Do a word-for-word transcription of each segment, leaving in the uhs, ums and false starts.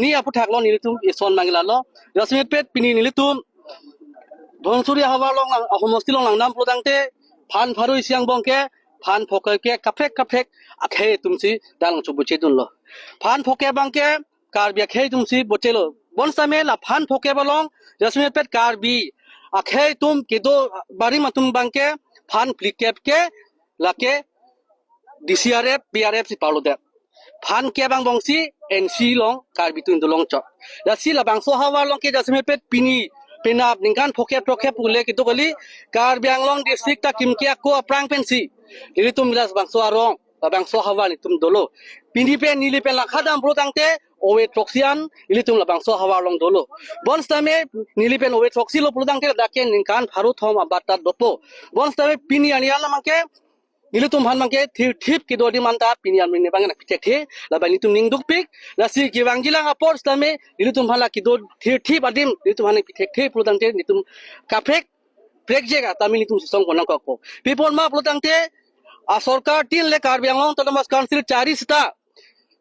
Pini aphuthak lo nelitum ison mangila lo. Jasemet pet pini nelitum Dhansiri ahavar along lang, ahomosti along langdam pulotangte phan pharo isi angbong ke phan phokep ke kaprek kaprek akhei atumsi dang chobutchedunlo. Phan phokep abang ke Karbi akhei atumsi butchelo. Bonsitame la phan phokep along jasemet pet Karbi akhei atum kedo barim atum abang ke phan phlikep ke lake D C R F, B R F si parlodet. Phan kep angbongsi N C along Karbi atum dolong chot. Lasi labangso ahavar along ke jasemet pet pini penap ningkan phokep phokep pule kedo kali Karbi Anglong district ta kimke ako aphrang pensi nelitum labangso arong, labangso ahavar nelitum dolo. Pini pen neli pen langkhadam pulotangte ove throksi an nelitum labangso ahavar along dolo. Bonsitame neli pen ove throksi lo pulotangte dake ningkan pharo thom abat ta dopo. Bonsitame pini ani alam ke nelitum aphan abang ke thirthip kedo adim anta pini arni abang nangpithekthe, labang nelitum ning dukpik. Lasi kevangji lang apor sitame nelitum aphan la kedo thirthip adim nelitum aphan nangpithekthe pulotangte nelitum kaprek prekjek atame nelitum sisong pon nangkokpo. Pi apot ma pulotangte asorkar tin le Karbi Anglong Autonomous Council chari sita,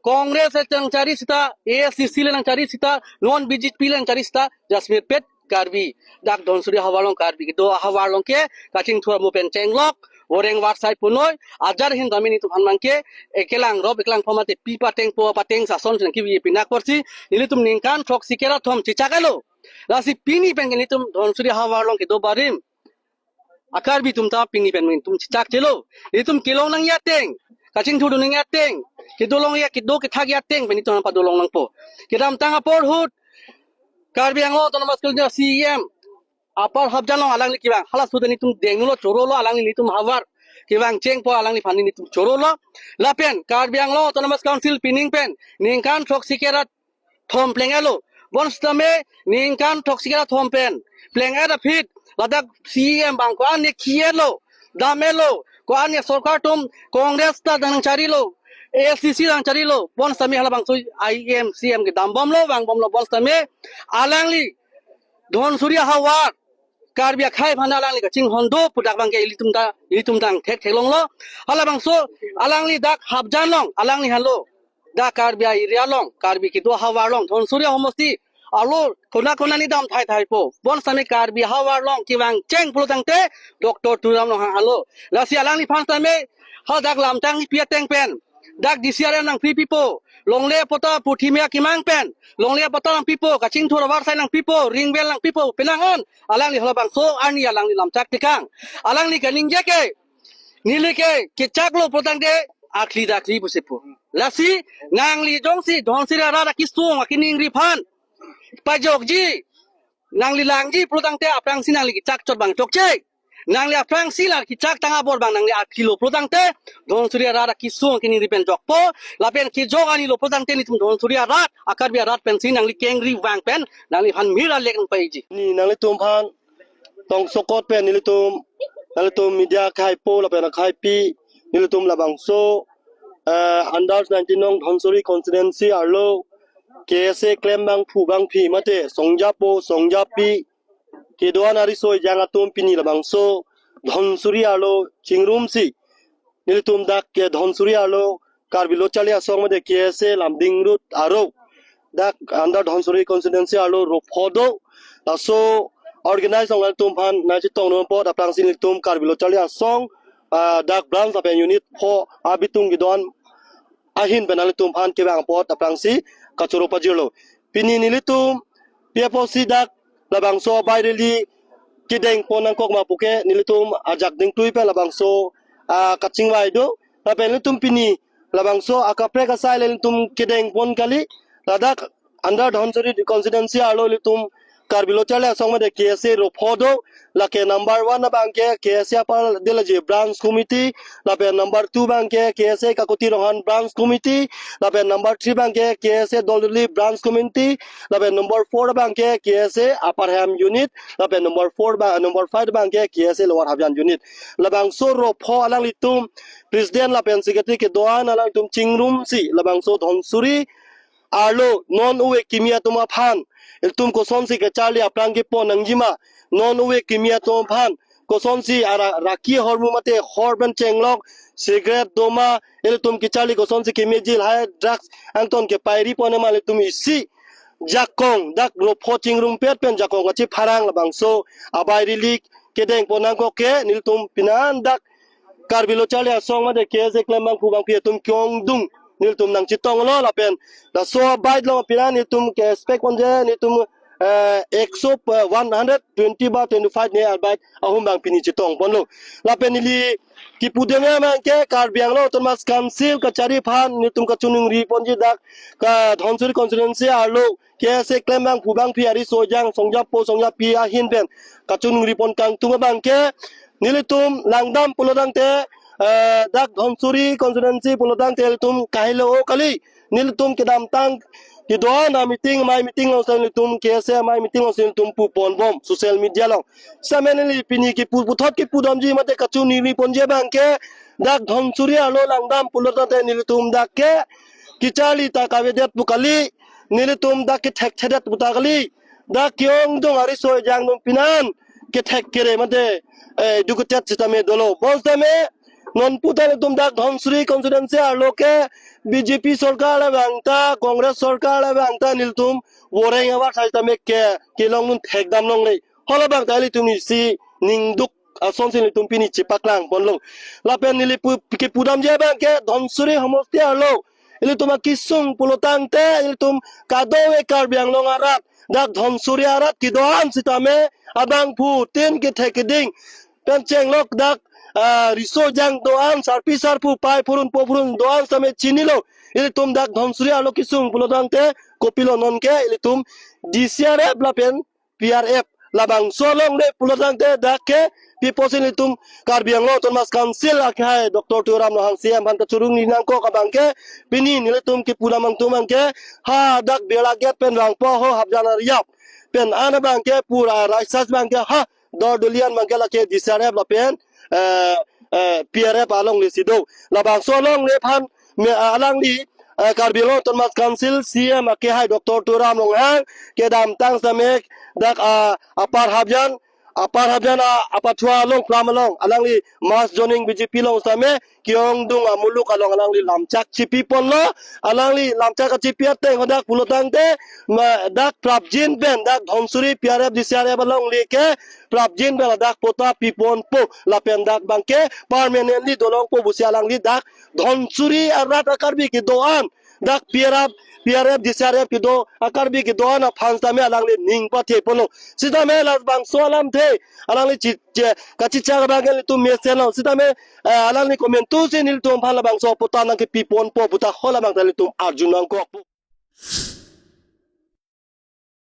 Congress le nangchari sita, A S D C le nangchari sita, non B J P le nangchari sita, jasemet pet Karbi dak Dhansiri ahavar along Karbi kedo ahavar along ke kachingthur mo pen chenglok, voreng varsai punoi, ajat ahin tame nelitum aphan abang ke ekelang rop ekelang pho mate pi pateng po pateng sason si nangkevi pinak porsi nelitum ningkan throksi kera thom chechak alo. Lasi pini pen ke nelitum Dhansiri ahavar along kedo barim a-Karbi atum ta pini pen nelitum chechakchelo. Nelitum kelong nangji ateng, kachingthurdun nangji ateng, kedo longji, kedo kethakji ateng pen nelitum padolong nangpo. Kedamtang apor ahut Karbi Anglong Autonomous Council C E M apar Hapjan along alangli kevang, halaso ta nelitum denglo chorolo, alangli nelitum ahavar kevang chengpo, alangliphan nelitum chorolo. Lapen Karbi Anglong Autonomous Council pining pen ningkan throksi kera thom pleng-etlo. Bonsitame ningkan throksi kera thom pen pleng-et aphi ladak C E M abang ko-an ne ki-etlo, dam-etlo, ko-an ne sorkar atum Congress ta nangcharilo, A S D C nangcharilo. Bonsitame halabangso I M C M kedam bomlo, vang bomlo. Bonsitame alangli Dhansiri ahavar Karbi akhei aphan alangli kachinghon do pu dak abang ke ilitum ta, ilitum ta thekthe longlo. Halabangso alangli dak Hapjan along alangli henlo, dak Karbi a-area along, Karbi kedo ahavar along, Dhansiri ahomosti arlo kona kona ni dam thai thai po. Bonsitame Karbi ahavar along kevang cheng pulotangte Doctor Tuliram Ronghang henlo. Lasi alangliphan tame hadak lamtang pi ateng pen dak D C R F nangpri pipo, longle patta puthimia kemang pen longle patta nangpipo, kachingthur avarsai nangpipo, ring well nangpipo, penang-an alangli halabangso arni alangli lamchak tekang. Alangli kaningje ke, neli ke kechaklo pulotangte akli dakli pusi pu. Lasi nangli jongsi Dhansiri arat akesung akeningriphan pajokji, nangli langji pulotangte aphrangsi nangli kechak chot abang chokche. Nangli aphrangsi la kechak tang abor abang nangli aklilo pulotangte Dhansiri arat akesung akeningri pen jokpo, lapen kejok arni lo pulotangte nelitum Dhansiri arat, a-Karbi arat pensi nangli kengri vang pen nangliphan mir alek nangpaiji. Ni nanglitum aphan tong sokot pen nelitum, nanglitum media akheipo lapen akheipi, nelitum labangso, eh, under nineteen nong Dhansiri constituency arlo K S A klem abangphu abangphi mate songjapo songjapi kedo-an ariso ejang atum pini labangso Dhansiri arlo chingrumsi nelitum dak ke Dhansiri arlo Karbi Lo Charli Asong mate K S A Lumding Road arlo dak under Dhansiri constituency arlo ropho do. Laso organize along nangtum aphan nangchetong non apot aphrangsi nelitum Karbi Lo Charli Asong, ah, dak branch lapen unit pho abitung kedo-an ahin pen nanglitum aphan kevang apot aphrangsi kachoro pajirlo. Pini nelitum pi apotsi dak labangso abai rally kedeng pon nangkok ma puke nelitum ajak dingtui pen labangso, ah, kachingvai do. Lapen nelitum pini labangso akaprek asai le nelitum kedeng pon kali. Ladak under Dhansiri constituency arlo nelitum Karbi Lo Charli Asong mate K S A ropho do. Lake number one abang ke K S A Upper Dillaji Branch Committee, lapen number two abang ke K S A Kakuti Ronghan Branch Committee, lapen number three abang ke K S A Dolduli Branch Committee, lapen number four abang ke K S A Upper Ham Unit, lapen number four ba, number five abang ke K S A Lower Hapjan Unit. Labangso ropho alanglitum president lapen secretary kedo-an alanglitum chingrumsi labangso Dhansiri arlo non ove kimi atum aphan ilitum kosonsi kacharli aphrang kepon nangjima, non ove kimi atum aphan kosonsi ara raki hormu mate hor pen chenglok, cigarette doma, ilitum kacharli kosonsi kemeji lahai drugs angton kepairi pon ma ilitum isi jakong dak ropho chingrumpet pen jakong kachipharang labangso abai rili kedeng pon nangkok ke nelitum pinan dak Karbi Lo Charli Asong mate K S A klembangphu bangphi atum kyongdung nelitum nangchetonglo lapen laso abai along pinan nelitum ke-expect ponji nelitum eh, ekso, eh, one hundred twenty ba twenty-five ne abai ahum bang pini chetong ponlo. Lapen neli kipudam abang ke Karbi Anglong Autonomous Council kachari aphan nelitum kachiningri ponji dak ka Dhansiri constituency arlo K S A klembangphu bangphi ariso ejang songjapo songjapi ahin pen kachiningri pon kangtung abang ke nelitum langdam pulotangte eh, dak Dhansiri constituency pulotangte nelitum kahelo kali nelitum kedamtang kedo-an a-meeting amei meeting along si nelitum K S A amei meeting along si nelitum pu ponbom social media along. Sitame neli pini kipu puthot kipudamji mate kachiningri ponji abang ke dak Dhansiri arlo langdam pulotangte nelitum dak ke kacharli ta kavedet pu kali nelitum dak kethekthedet pu ta kali dak kyongdung ariso ejang atum pinan kethek kere mate eh, educated sitame dolo. Bonsitame non puta nelitum dak Dhansiri constituency arlo ke B J P sorkar labang ta Congress sorkar labang ta nelitum voreng avar sai tame ke kelongdun thekdam longle. Halabang ta nelitum isi ningduk asonsi nelitum pini chepaklang ponlo. Lapen neli pu, kipudamji abang ke Dhansiri homosti arlo ilitum akesung pulotangte ilitum kadokave Karbi Anglong arat dak Dhansiri arat kedo-an sitame abangphu tin kethek keding pen chenglok dak ah, riso ejang do-an sarpi sarpo pai phurun po phurun do-an sitame chinilo. Ilitum dak Dhansiri arlo kesung pulotangte kopilo nonke ilitum D C R F lapen P R F labangso alongle pulotangte dak ke pi apotsi nelitum Karbi Anglong Autonomous Council akehai Doctor Tuliram Ronghang C E M aphan kachirung ni nangkok abang ke pini nelitum kipudam angtum abang ke ha dak Birla Gate pen vangpo ho Hapjan Ariyap pen an abang ke pura raisas abang ke ha Dor Dolian abang ke lake D C R F lapen eh, eh, P R F alongle si do. Labangso alongle aphan me, ah, alangli eh, Karbi Anglong Autonomous Council C E M akehai Doctor Tuliram Ronghang kedamtang sitame dak ah, Upper Hapjan Upper Hapjan ah, Apathua along plam along alangli mass joining B J P along sitame kyongdung amuluk along alangli lamchak chipi ponlo. Alangli lamchak kachipi ateng hadak pulotangte ma, dak prapjin pen dak Dhansiri P R F D C R F alongle ke prapjin pen dak patta pi ponpo lapen dak abang ke permanently dolongpo pusi alangli dak Dhansiri arat a-Karbi kedo-an dak P R F, P R F, D C R F kedo a-Karbi kedo-an aphan sitame alangli ning pathe ponlo. Sitame labangso alamthe alangli chi, chi, kachichak abang ke nelitum mesenlo. Sitame eh, alangli komantusi nelitum aphan labangso patta nangkepi ponpo pu ta halabang ta nelitum arju nangkokpo.